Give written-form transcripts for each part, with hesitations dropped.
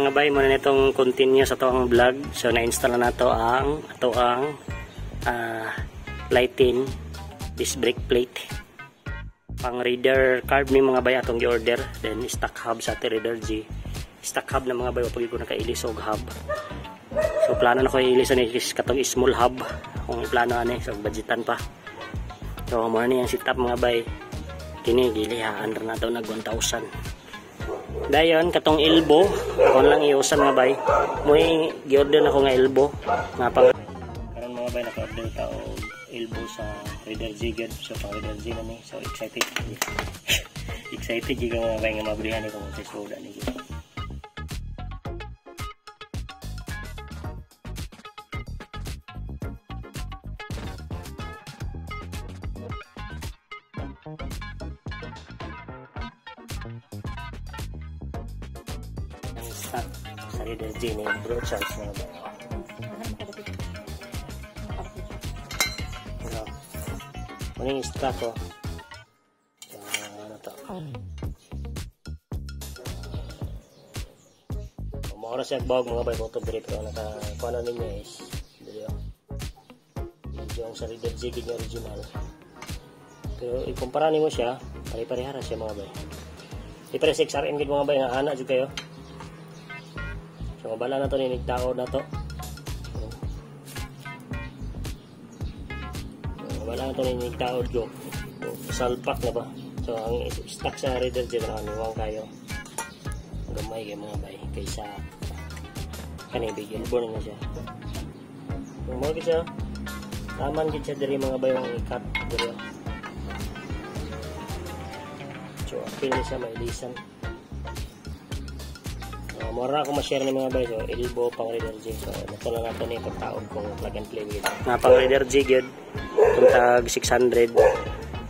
Mga bay, muna nitong continue sa toang vlog. So na-install na nato ang ato ang lighting disc brake plate pang reader carb ni mga bay atong gi-order, then stock hub sa ati Raider G. Stock hub na mga bay, pag ko nakailis og hub. So plano na ko iilisan ni katong small hub kung plano ani, so budgetan pa. So mo ni ang setup mga bay, kini gilihaan ra nato nag 1,000. Dayon katong elbow ako lang iusan mga bay, mo gi-order na ko nga elbow nga pang karon mga bay, naka-order ta og elbow sa Raider G gyud. So pang Raider G na ni, so excited excited gyud mga bay nga mabrihan ni kung sa suda ni gyud. Stock sa Raider G ni Bro Charles mga bay. Ano yung stock ko? Ano to? Maura siya bawag mga bay photo diri, pero naka kuha na ninyo is diri oh. Medyo ang sa Raider G gid original. Pero ikumpara nimo siya, pare-pareha ra siya mga bay. Di pare 6RM gid mga bay nga ana jud kayo. So mabala na to ni nagtaod na to. Wala na ito ni taod ko. Salpak na ba? So ang stock sa Raider G na niwang kayo. Gamay kay mga bay kaysa kani big elbow na siya. So mo gid siya. Taman gid siya diri mga bay ang ikat diri. So apil ni siya mailisan. Mura ako ma-share ni mga bay, so elbow pang Raider G. So nato lang nato ni pagtaod kung plug and play gid. Nga pang Raider G gyud tag 600.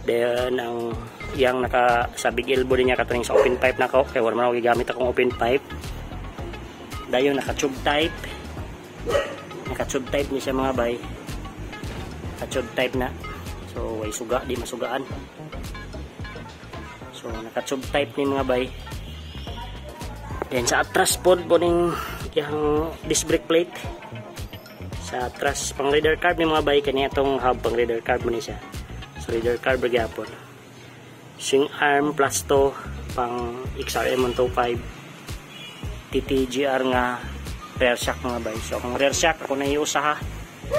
Then ang iyang naka sa big elbow din niya katong sa open pipe nako kay wala man ako gigamit akong open pipe. Dayon naka tube type. Naka tube type ni siya mga bay. Naka tube type na. So way suga, di masugaan. So naka tube type ni mga bay. Then sa atras pod po ning iyang disc brake plate. Sa atras pang Raider carb ni mga bay, kani atong hub pang Raider carb man ni siya. So Raider carb gyapon. Swing arm plus 2 pang XRM 125 TTGR nga rear shock mga bay. So kung rear shock ako na iusa ha.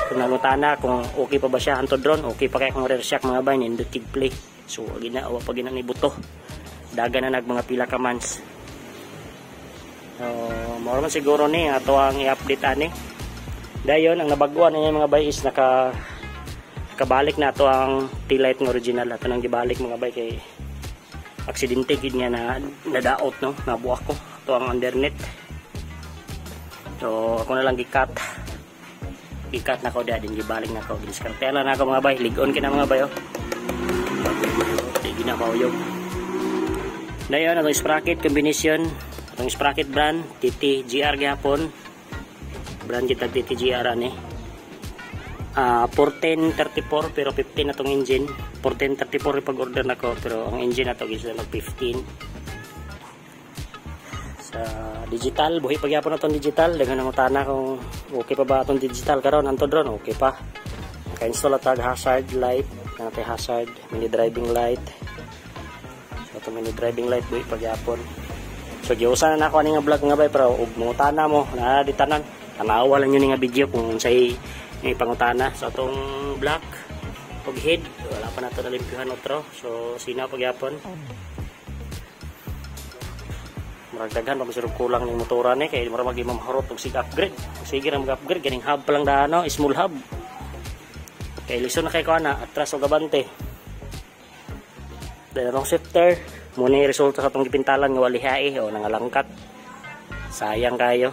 Kung nangutana kung okay pa ba siya hantod ron, okay pa kay kung rear shock mga bay, nindot kig play. So gina wa pa gina ni buto. Daga na nag mga pila ka months. So mao man siguro ni ato ang i-update ani. Dayon ang nabaguan niya mga bay is nakabalik na ato ang tail light ng original ato nang gibalik mga bay kay aksidente gid niya na nadaot no, nabuak ko ato ang undernet. So ako na lang gikat na ko da din gibalik na ko, gidiskarte na ako mga bay, lig-on kina mga bay oh. Di gina mauyog. Dayon atong sprocket combination, atong sprocket brand TTGR gyapon. Brand kita TTGR ani. 1434 pero 15 na tong engine. 1434 pag order nako pero ang engine nato gisa mag 15. Sa digital buhi pa gyapon atong digital, daghan ang utana kung okay pa ba atong digital karon antod ron okay pa. Naka-install tag hazard light, natay hazard mini driving light. So atong mini driving light buhi pa gyapon. So giusa na nako ani nga vlog nga bay pero ug mangutana mo na di tanan. Tanawa lang yun nga video kung unsay pangutana. So atong black og head wala pa nato nalimpyuhan otro. So sina pagyapon. Murag daghan pa masirog kulang ning motora ni kay murag magi mamharot og sig upgrade. Sige ra mag-upgrade ganing hub pa lang dano, small hub. Kay lisod na kay ko ana atras og abante. Dayon atong shifter mo ni resulta sa atong gipintalan nga walihae o nangalangkat. Sayang kayo.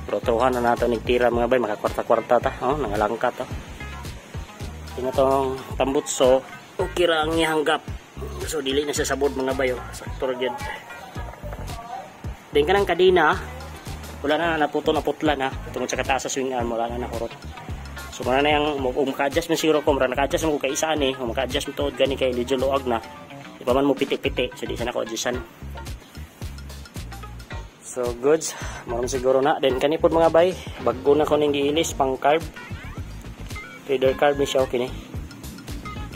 Protohan na nato nagtira mga bay, makakwarta-kwarta ta, oh, nangalangkat oh. Ito tong tambutso, okay ra ang ihanggap. So dili na siya sabod mga bay, oh. Sakto ra gyud. Din kanang kadena, wala na naputo na putla na tungod sa kataas sa swing arm, wala na nakurot. So muna na yang maka-adjust man siguro ko, mura naka-adjust man ko kay isa ani, maka-adjust mo tuod gani kay medyo luag na. Di pa man mo piti-piti, so di sa nako adjustan. So goods, mao siguro na. Then kani pod, mga bay, bag-o na ko ning giilis, pang carb. Reader carb ni siya, okay ni.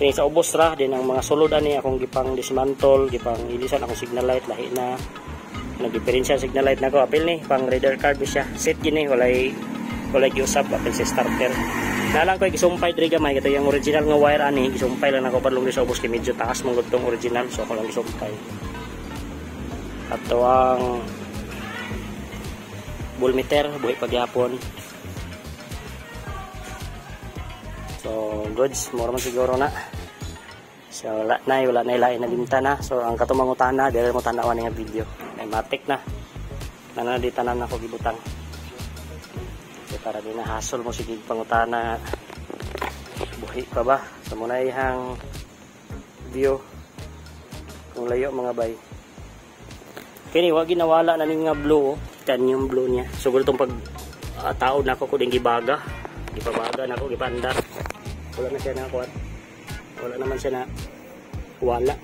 Kini sa ubos ra din ang mga sulod ani akong gipang dismantle, gipang ilisan akong signal light lahi na. Nagdiferensya signal light nako, apil ni pang reader carb ni siya. Set gini, walay giusab, apil sa starter. Nalang ko gisumpay diri gamay kato yung original nga wire ani, gisumpay lang nako padlong sa ubos kay medyo taas man gud tong original, so ako lang gisumpay. Ato ang voltmeter, buhi pagyapon. So goods, mura man siguro na. So wala na ilain na bintana. So ang katong mangutana, dili mo tan-awan nga video. May matik na. Nana di tanan ako gibutang. So para di na hasol mo sige pangutana, buhi pa ba? So muna ihang view kung layo, mga bay. Kini wa ginawala na ning nga blue, oh. Titanium blue niya. So tong pag taod nako ko ding gibaga. Gipabaga nako, gipandar. Wala na siya na kuan. Wala naman siya na wala.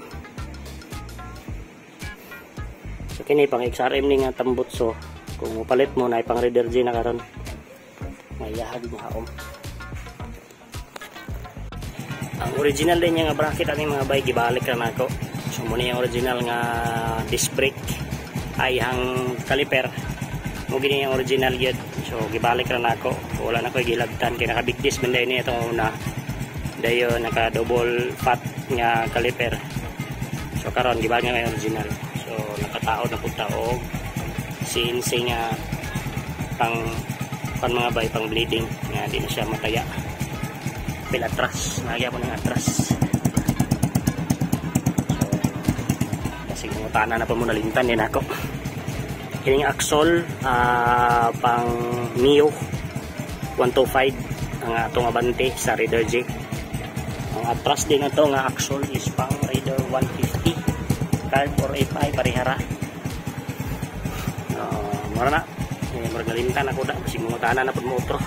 So kini pang XRM ni nga tambutso. Kung mopalit mo na pang Raider G na karon. Mayahag mo haom. Ang original din niya nga bracket ani, mga bay, gibalik ra nako. So mo ni ang original nga disc brake ay ang caliper. Mo gini ang original gyud. So gibalik ra nako. Wala na ko gilagtan kay naka big disc man ni itong una. Dayon naka double fat nga caliper. So karon gibalik nga original. So nakataod na pud ta og CNC nga pang pan, mga bay, pang bleeding nga di na siya mataya. Pil atras, nagya po ng atras. So kasi mutana na pa mo nalintan din ako. Kining axle, pang Mio 125 ang atong Abante sa Raider J. Ang atras din ato nga axle is pang Raider 150 carb or FI, parehara. Mura na eh, murag nalintan ako da kasi mangutana na pud mo otro.